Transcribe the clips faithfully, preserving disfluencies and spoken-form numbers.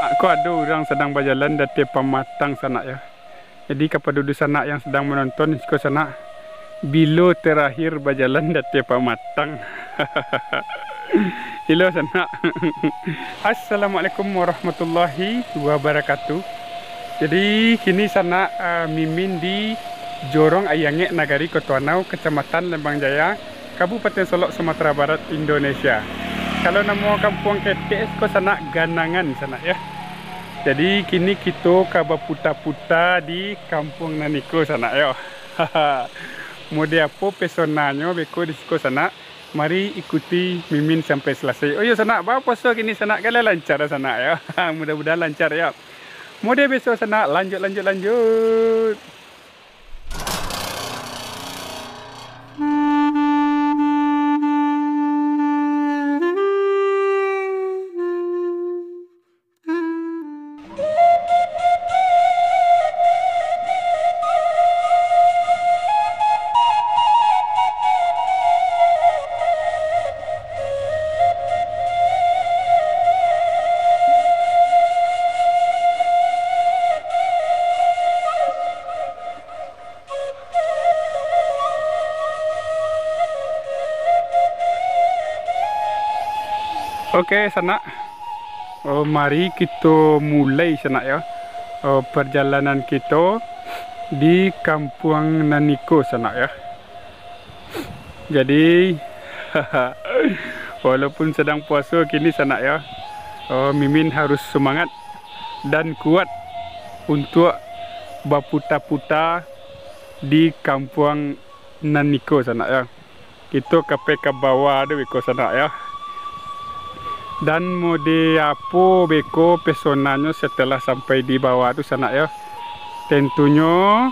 Ko ado urang sadang bajalan di ateh pamatang sanak yo. Jadi kapado dunsanak yang sadang manonton siko sanak, bilo terakhir bajalan di ateh pamatang. Ilo sanak. Assalamualaikum warahmatullahi wabarakatuh. Jadi kini sanak, ah, Mimin di Jorong Ayie Angek, Nagari Koto Anau, Kecamatan Lembang Jaya, Kabupaten Solok, Sumatera Barat, Indonesia. Kalau namo kampuang ketek ko sanak Ganangan sanak yo. Jadi kini kito ka baputa-puta di kampuang nan iko sanak yo. Mode apo pesonanyo beko di siko sanak? Mari ikuti Mimin sampai salasai. Oh yo sanak, baa puaso kini sanak, kan lah lancar sanak yo. Mudah-mudahan lancar yo. Mode biaso sanak, lanjut, lanjut, lanjut. Oke, sanak. Oh, mari kito mulai, sanak, yo. Oh, perjalanan kito di kampuang nan iko, sanak, yo. Jadi, walaupun sadang puaso kini, sanak, yo, oh, Mimin harus semangat dan kuat untuak baputa-puta di kampuang nan iko, sanak, yo. Kito ka pai ka bawah tu beko, sanak, yo. Dan mode apo beko pesonanyo setelah sampai di bawah tu, sanak, yo? Tentunyo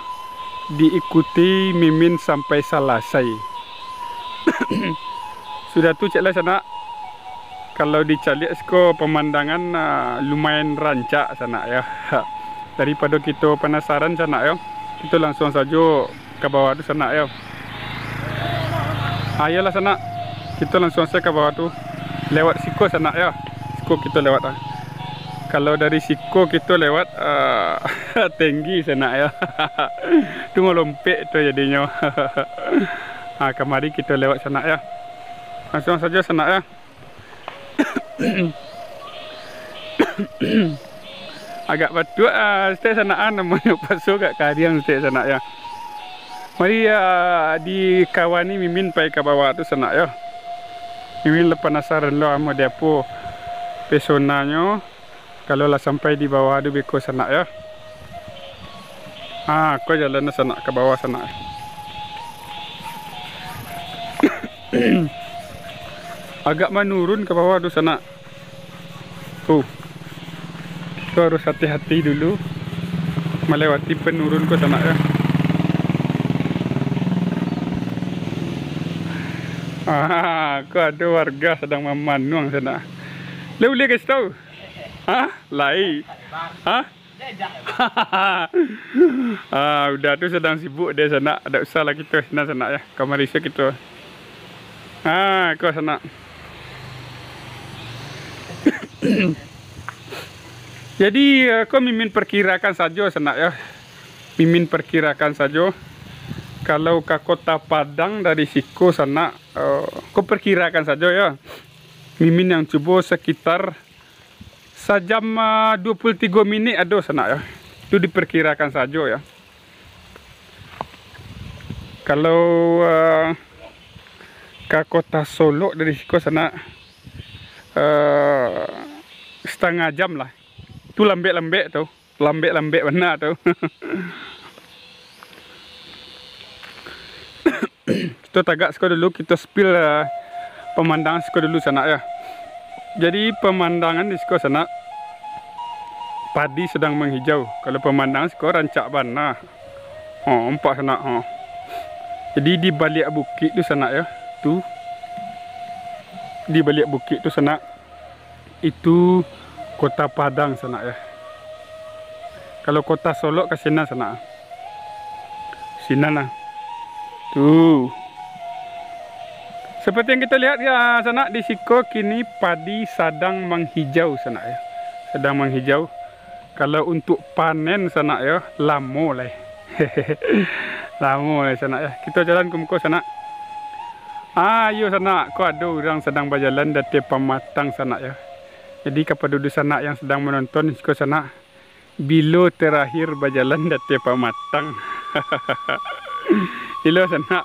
diikuti Mimin sampai salasai. Sudah tu, ceklah, sanak. Kalau dicaliak siko pemandangan, ah, lumayan rancak, sanak, yo. Daripado kito panasaran, sanak, yo, kito langsuang sajo ka bawah tu, sanak, yo. Ayolah, sanak, kito langsuang sajo ka bawah tu. Lewat siko, sanak, yo. Siko kito lewat, ah. Kalau dari siko kito lewat, ah, tinggi, sanak, yo. Tu ngolompek tu jadinyo. Ah, kamari kito lewat, sanak, yo. Langsuang sajo, sanak, yo. Agak batuak, ah, saketek, sanak, ah, namonyo puaso agak kariang saketek, sanak, yo. Mari, ah, dikawani Mimin pai ka bawah tu, sanak, yo. Mimin lah panasaran lo, mode apo pesonanyo kalau lah sampai di bawah tu beko, sanak, yo. Ah, ko jalan sanak ka bawah, sanak. Agak manurun ka bawah tu, sanak. Tu. Kito harus hati-hati dulu malewati penurun ko, sanak, yo. Ah, ko ado warga sadang mamanuang, sanak. Lai buliah kasih tau? Hah? Lai? Hah? Ah, uda tu sadang sibuk dek sanak. Dak usah lah kito sinan, sanak, yo. Kamari se kito. Ah, ko, sanak. Jadi, eh, ko Mimin perkirakan sajo, sanak, yo. Mimin perkirakan sajo. Kalau ka Kota Padang dari siko, sanak, eh, ko perkirakan sajo, yo. Mimin yang cubo sekitar sajam, ah, dua puluh tigo minik ado, sanak, yo. Itu diperkirakan sajo, yo. Kalau, ah, ka Kota Solok dari siko, sanak, ah, setengah jam lah. Itu lambek-lambek tu. Lambek-lambek bana tu. Kito tagak siko dulu, kito spill, eh, pemandangan siko dulu, sanak, yo. Jadi, pemandangan di siko, sanak, padi sedang menghijau. Kalau pemandangan siko rancak bana. Oh, nampak, sanak, oh. Jadi, di baliak bukik tu, sanak, yo. Tu. Di baliak bukik tu, sanak. Itu Kota Padang, sanak, yo. Kalau Kota Solok ka sinan, sanak. Sinan lah. Tu. Seperti yang kito lihat, yo, sanak, di siko kini padi sadang manghijau, sanak, yo. sadang manghijau. Kalau untuak panen sanak yo, lamo lai. Lamo lai sanak yo. Kito jalan ka muko sanak. Ah, iyo sanak, ko ado urang sadang bajalan di ateh pamatang sanak yo. Jadi kapado dunsanak yang sadang manonton siko sanak, bilo terakhir bajalan di ateh pamatang. Ilo sanak.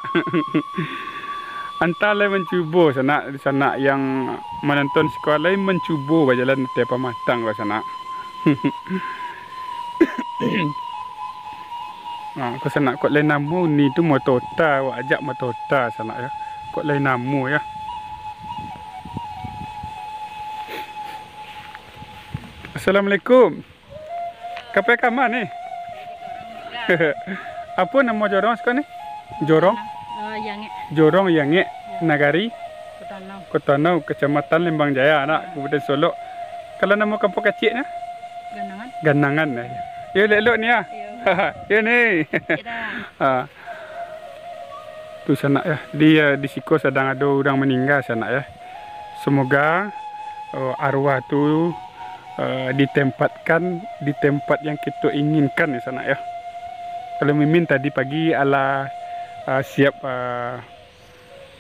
Antah lai mancubo sanak, sanak yang manonton siko lai mancubo bajalan di ateh pamatang ko sanak. Nah, ko sanak, kok lai namo ni tu motota, awak ajak motota sanak yo. Kok lai namo yo. Assalamualaikum. Kapai kama ni? Apo namo jorong siko ni? Jorong? Oh, Yangek. Jorong Yangek, nagari? Kotonau. Kotonau, Kecamatan Lembang Jaya, nak, Kabupaten Solok. Kalau namo kampuang kaciknyo? Ganangan. Ganangan, eh. Yo, elok-elok ni, ah. Iyo. Yo ni. Iyo dah. Ah. Tu sanak yo. Jadi, eh, di siko sadang ado urang maningga sanak yo. Semoga, eh, arwah tu, eh, ditempatkan di tempat yang kito inginkan yo sanak yo. Kalau Mimin tadi pagi alah, eh, siap, eh,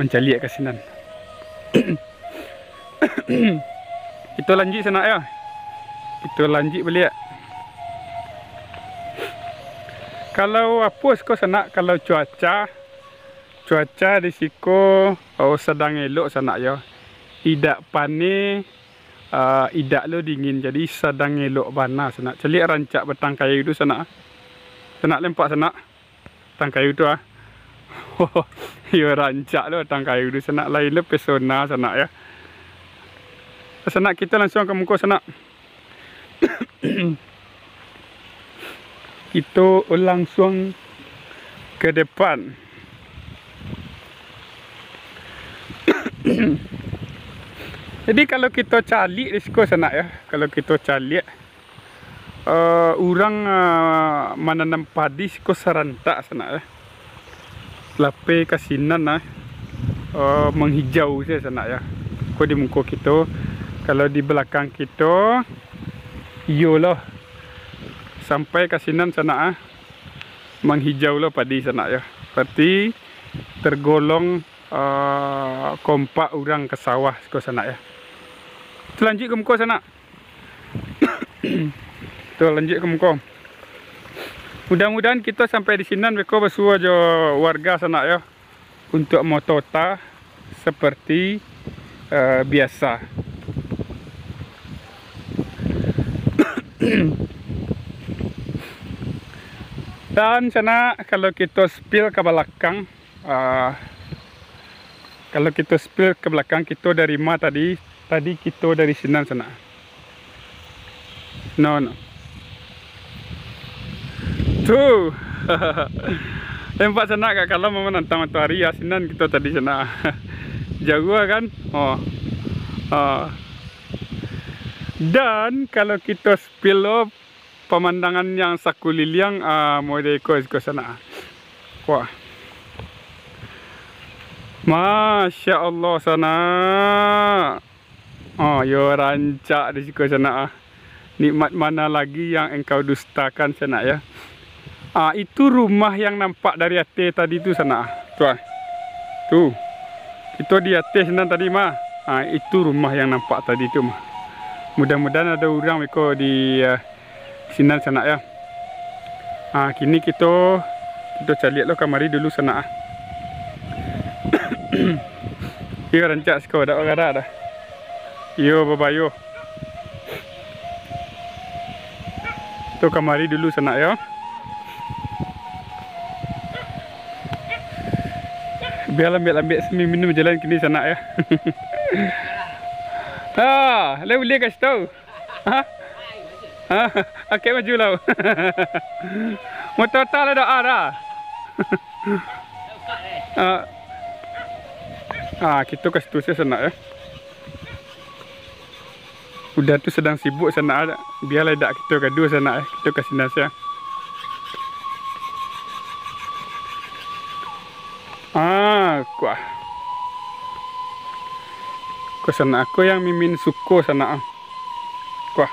mancaliak ka sinan. Kito lanjuik sanak yo. Kito lanjuik baliak. Kalau apo siko sanak, kalau cuaca, cuaca di siko, oh, sadang elok sanak yo. Idak paneh, ah, idak lo dingin, jadi sadang elok bana sanak. Caliak rancak batang kayu tu sanak. Sanak nampak sanak? Batang kayu tu, ah. Iyo, rancak lo batang kayu tu sanak, lain lo pesona sanak yo. Sanak, kito langsuang ka muko sanak. Kito langsuang ka depan. Jadi kalau kito caliak di siko sanak yo, kalau kito caliak, eh, urang, eh, mananam padi siko sarantak sanak yo. Lapeh ka sinan, ah, eh, manghijau se sanak yo. Ko di muko kito, kalau di balakang kito, iyo lo, sampai ka sinan sanak, ah, manghijau lo padi sanak yo. Berarti tergolong, eh, kompak urang ka sawah siko sanak yo. Kito lanjuik ka muko sanak. Kito lanjuik ka muko. Mudah-mudahan kito sampai di sinan beko basuo jo warga sanak yo, untuak motota seperti, eh, biasa. Dan sanak, kalau kito spill ka balakang, Ah, kalau kito spill ka balakang, kito dari ma tadi? Tadi kito dari sinan sanak. No, no. Tu. Nampak sanak, kak, kalau manantang matoari, ah, sinan kito tadi sanak. Jauah kan? Oh. Ah. Dan kalau kito spill lo, pamandangan yang sakuliliang, ah, model iko, iko sanak. Wah. Masya Allah, sanak. Oh, yo rancak di siko sanak, ah. Nikmat mana lagi yang engkau dustakan sanak, ya? Ah, itu rumah yang nampak dari ateh tadi tu sanak, ah. Tu, ah. Tu. Kito di ateh sinan tadi mah. Ah, itu rumah yang nampak tadi tu mah. Mudah-mudahan ado urang beko di, ah, sinan sanak, ya. Ha, kini kito, kito caliak lo kamari dulu sanak, ah. Iyo, rancak siko, dak bagarak dah. Iyo, babayo. Tu kamari dulu sanak, yo. Bia lambek-lambek sami minum jalan kini sanak, ya. Ha, lai buliah kasih tau. Ha? Ha? Akek maju lah. Motor tak lah doa dah. Ah. Ah, kito ka situ sanak, ya. Uda tu sadang sibuk sanak, bialah dak kito gaduah sanak, ya. Kito ka sinan sajo. Ah, kuah. Ko sanak, ko yang mimin suko sanak. Kuah.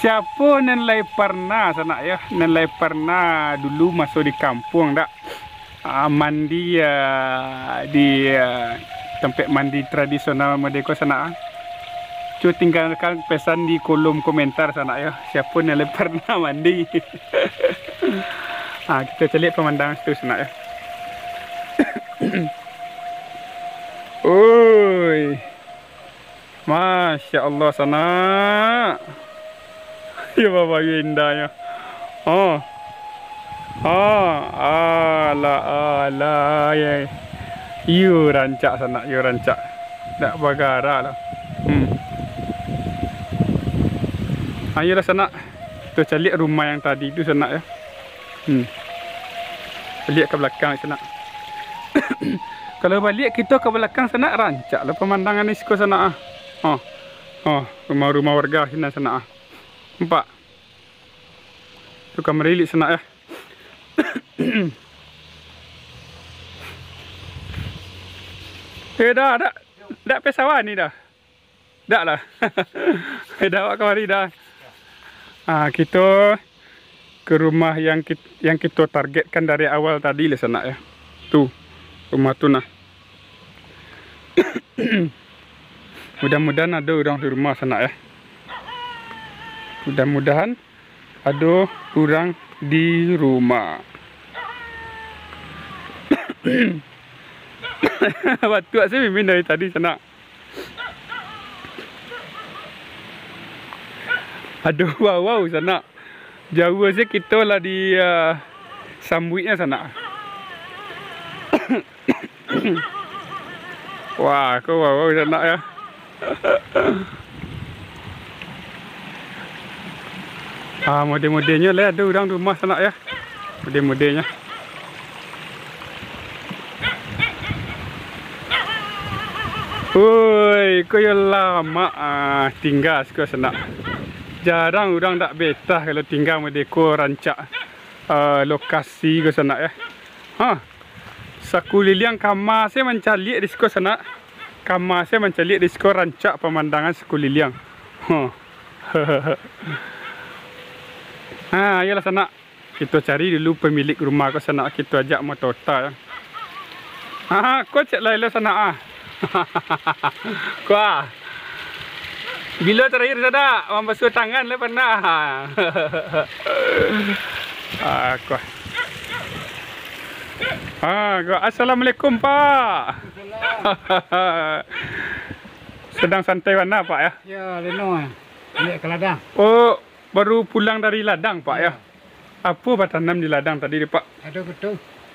Siapo nan lai parnah, sanak, yo? Nan lai parnah dulu maso di kampuang, dak? Ah, mandi, ah, di, ah, tampek mandi tradisional mode ko, sanak, ah. Cu tinggalkan pesan di kolom komentar, sanak, yo. Siapo nan lai parnah mandi? Ah, kito caliak pamandangan situ, sanak, yo. Oi. Masya Allah, sanak. Yo, babayu indahnyo. Oh. Oh, alah, alah, ye. Yo rancak, sanak, yo rancak. Dak bagarak lah. Hmm. Ayolah, sanak. Kito caliak rumah yang tadi tu, sanak, yo. Hmm. Baliak ka balakang, sanak. Kalau baliak kito ka balakang, sanak, rancak lah pamandangan di siko, sanak, ah. Oh. Oh, rumah-rumah warga sinan, sanak, ah. Nampak? Tu kamari ilik, sanak, yo. Eh, dah, dah. Dah pai sawah ni dah. Dak lah. Dah awak kamari dah. Ah, kito ke rumah yang kit-, yang kito targetkan dari awal tadi lah, sanak, yo. Tu, rumah tu nah. Mudah-mudahan ado urang di rumah, sanak, yo. Mudah-mudahan ado urang di rumah. Batuak se Mimin dari tadi, sanak. Aduh, wawau, sanak. Jauah se kito lah di, ah, sambuiknyo, sanak. Wah, ko wawau, sanak, yo. Ah, mode-modenyo lah ado urang rumah, sanak, yo. Mode-modenyo. Oi, ko yo lamak, ah, tingga siko, sanak. Jarang urang dak betah kalau tingga mode ko rancak, ah, lokasi ko, sanak, yo. Ha. Sakuliliang kama se mancaliak di siko, sanak. Kama se mancaliak di siko, rancak pamandangan sakuliliang. Ha. Ha, iyolah, sanak. Kito cari dulu pemilik rumah ko, sanak, kito ajak motota, yo. Ha, ko cek lah elok, sanak, ah. Ko, ah. Bilo terakhir, sanak, mambasuah tangan lah parnah. Ah, ko. Ah, ko. Assalamualaikum, Pak. Sadang santai bana, Pak, yo? Yo, lino, ah. Baliak ka ladang. Oh, baru pulang dari ladang, Pak, yo? Yo. Apo batanam di ladang tadi tu, Pak? Lado kutu.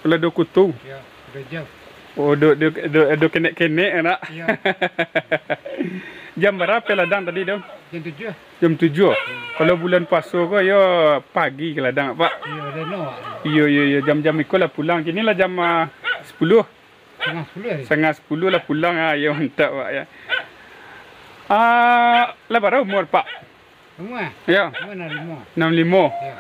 Lado kutu? Yo, lado jam. Oh, do, do, do, do kenek-kenek, nak? Yo. Jam bara pai ladang tadi tu? Jam tujuah. Jam tujuah. Hmm. Kalau bulan puaso ko, yo pagi ka ladang, Pak? Yo, lino, Pak. Iyo, iyo, iyo. Jam-jam iko lah pulang. Kini lah jam, ah, sapuluah. Satangah sapuluah hari. Satangah sapuluah lah pulang, ah. Yo, mantap, Pak, yo. Ah, lah bara umur, Pak? Umur? Yo. Umur anam limo. Anam limo. Yo.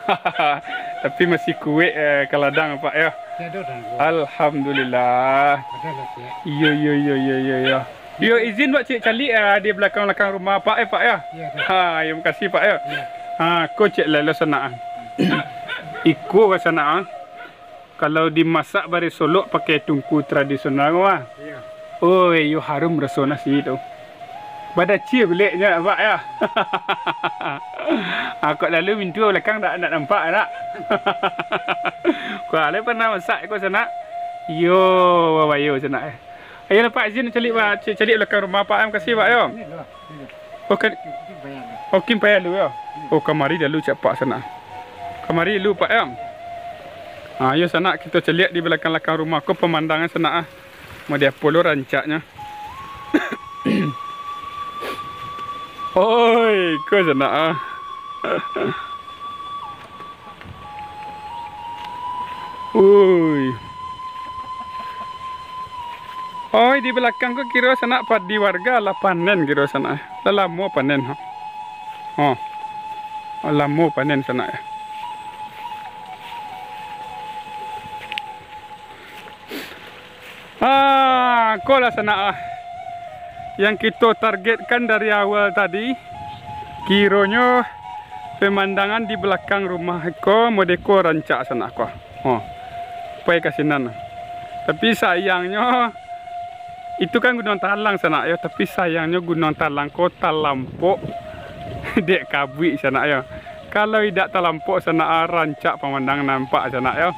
Tapi masih kuek, eh, ka ladang, Pak, yo. Masih ado ladang, Pak. Alhamdulillah. Ado lah siap. Iyo, iyo, iyo, iyo, iyo, iyo. Yo, izin, Pak, cek caliak, eh, di balakang-balakang rumah, Pak, eh, Pak, yo. Yo, ado. Ha, yo, makasih, Pak, yo. Yo. Ha, ko cek lah, lah, sanak, ah. Iko ka sanak, ah. Kalau dimasak bare solok pakai tungku tradisional ko, ah. Iyo. Oi, yo harum raso nasi tu. Badacia bileknyo, Pak, yo. Ah, kok lalu mintu balakang dak, dak nampak, dak? Ko lai parnah masak ko, sanak? Iyo, babayo, sanak, eh. Ayolah, Pak, izin caliak, Pak, caliak balakang rumah, Pak, eh. Makasih, Pak, yo. Sini dulu, sini. Oh, kan. Sini payah dulu. Oh, kin payah dulu, yo. Sini. Oh, kamari dulu cek Pak, sanak. Kamari dulu, Pak, yo. Ah, yo, sanak, kito caliak di balakang-balakang rumah ko pamandangan, sanak, ah. Mode apo lo rancaknyo. Oi, ko sanak, ah. Ui. Oi, di balakang ko kiro sanak padi warga lah panen kiro sanak. Lah lamo panen, ha. Ha. Lamo panen sanak, yo. Ah, ko lah sanak, ah. Yang kito targetkan dari awal tadi. Kironyo pemandangan di balakang rumah ko modeko rancak sanak ko. Oh, pai ka sinan. Tapi sayangnyo, itu kan Gunuang Talang sanak yo, tapi sayangnyo Gunuang Talang ko talampok dek kabuik sanak yo. Kalau idak talampok sanak, ah, rancak pamandang nampak sanak yo.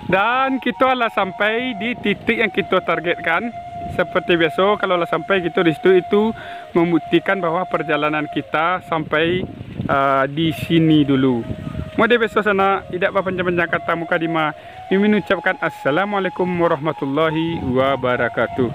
Dan kito lah sampai di titik yang kito targetkan. Seperti biaso, kalau lah sampai kito di situ, itu membuktikan bahwa perjalanan kita sampai, ah, di sini dulu. Mode biaso sanak, idak bapanjang-panjang kata mukadimah, Mimin ucapkan assalamualaikum warahmatullahi wabarakatuh.